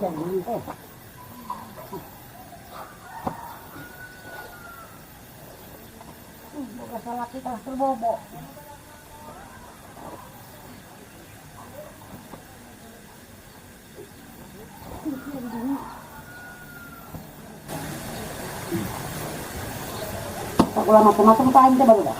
Boga salaki telah terbobo. Tak ulah macam-macam ka aing teh baru dah.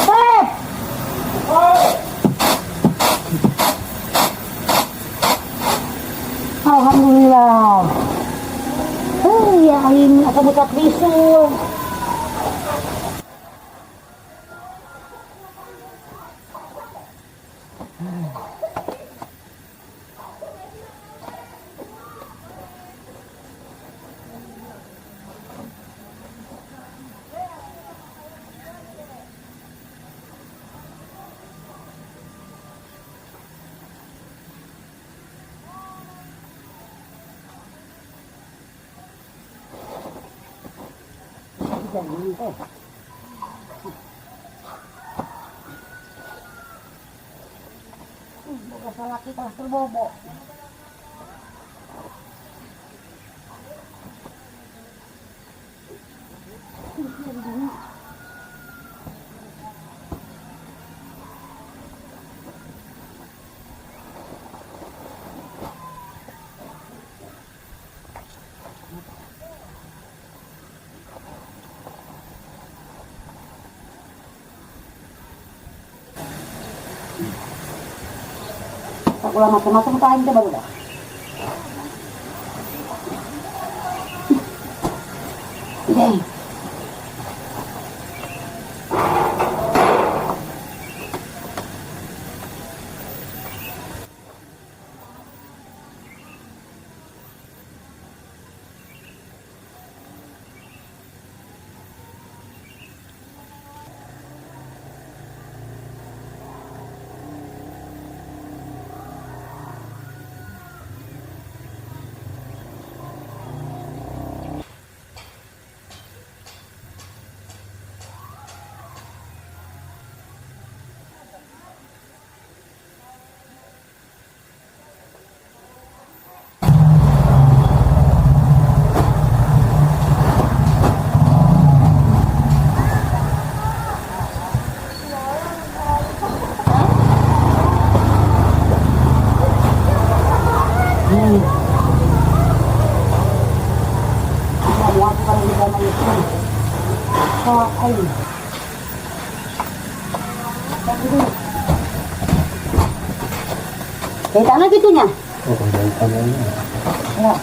Pep! Alhamdulillah. Ya aing asa buka bisul. Boga salaki telah terbobo. Tak ulah macam-macam ka aing teh baru dah. Kita na gitu nya. Oh, dari tanahnya. Ya.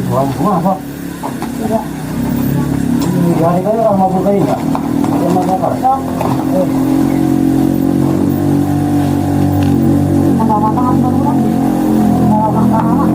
Buang apa? Tidak. Ini hari kan orang mau buka ini, Pak. Yang mau bakar. Sok. Tambah tangan baru lagi. Mau makan.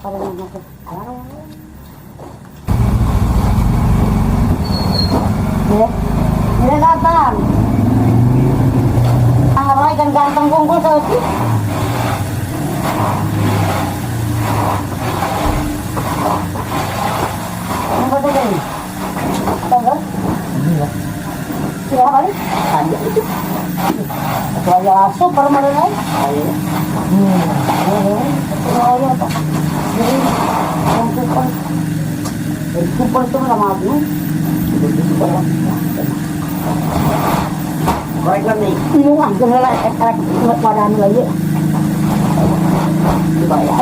Parang ako. Ya. Nilalatan. Ang aray kan gantang gunggol sa uti. Ano ba ito? Tanggal? Sila kali? Kaya itu. Kaya aso para malalay. Kaya. Kaya pa. Kumpul itu lama dulu.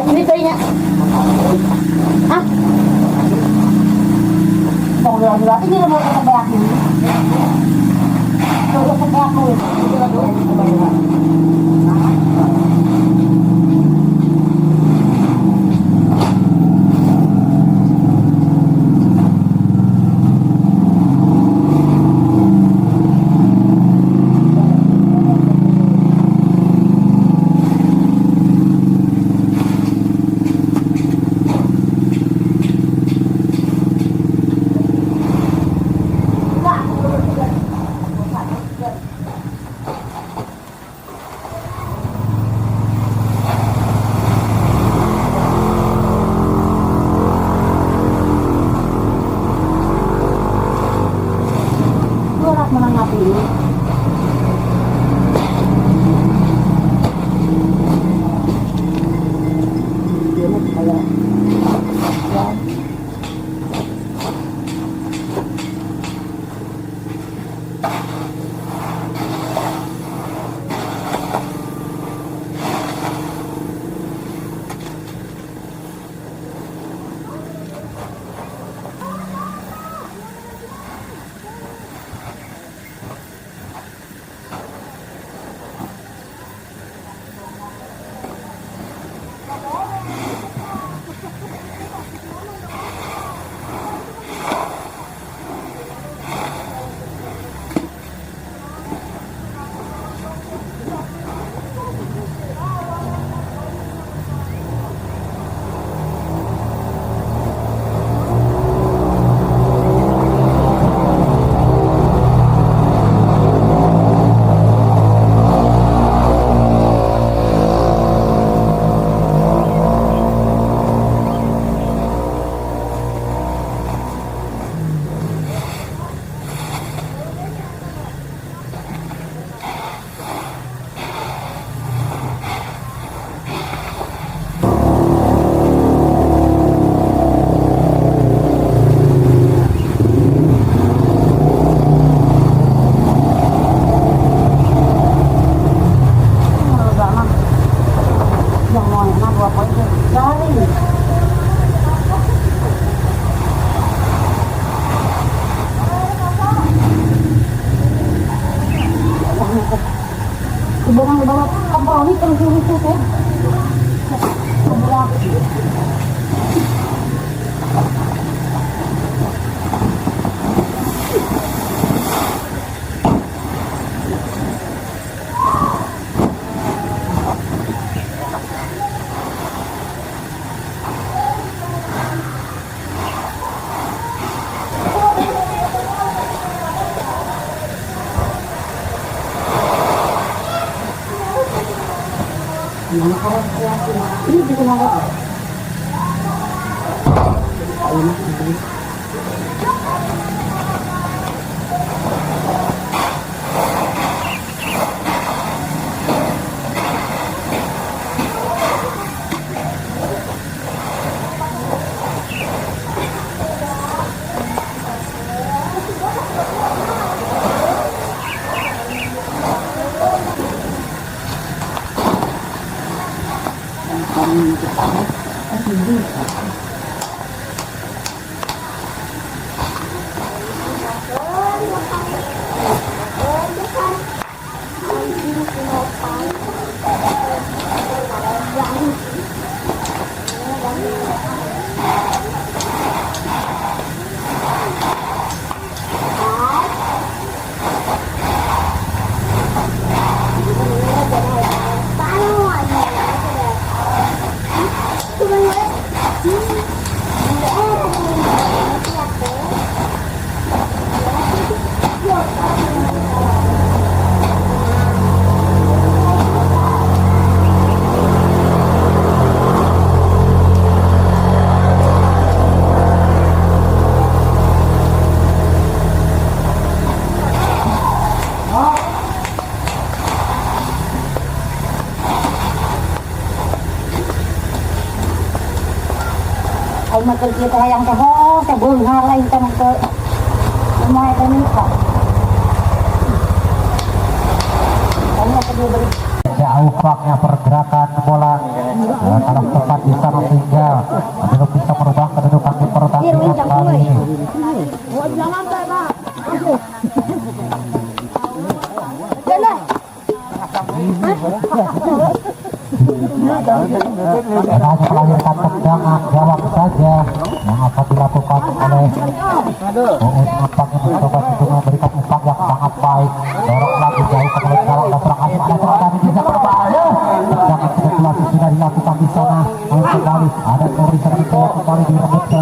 Ini kayaknya. Hah? Ini mau sampai aku. Kalau sampai aku. Lurak mo ng ating Kaya, yan. Dari. Iba nang iba ang pangit ang sulit ko. Ini bisa nggak? Keur kieu teh hayang teh ho teh beunghar lain teh mah teu. Kumaha eta nih, Pak? Kamu apa dia beri? Jauh faknya pergerakan bola karena tepat di sana sehingga belum bisa merubah kedudukan di pertandingan kali ini. Dan hanya melahirkan tendangan gawang saja yang akan dilakukan oleh Uun. Nampaknya mencoba untuk memberikan umpan yang sangat baik, dorong lagi jauh ke mulut gawang dan serang ada serangan tadi bisa berbahaya. Tendangan spekulasi sudah dilakukan di sana. Lalu kembali ada Nuri sana, mencoba kembali direbut ke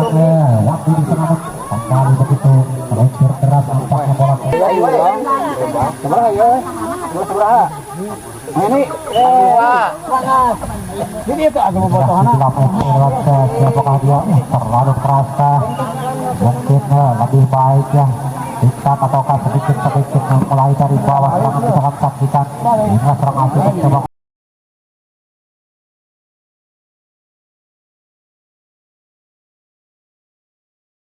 waktu di sana, kembali begitu meluncur keras nampaknya bola. Seberapa ya? Seberapa? Ini jadi itu agak Sudah sejumlah siapakah dia? Terlalu keras kah? Mungkin lebih baik ya tingkat ataukah sedikit-sedikit mulai dari bawah. Serangan kita akan saksikan. Inilah serang asing mencoba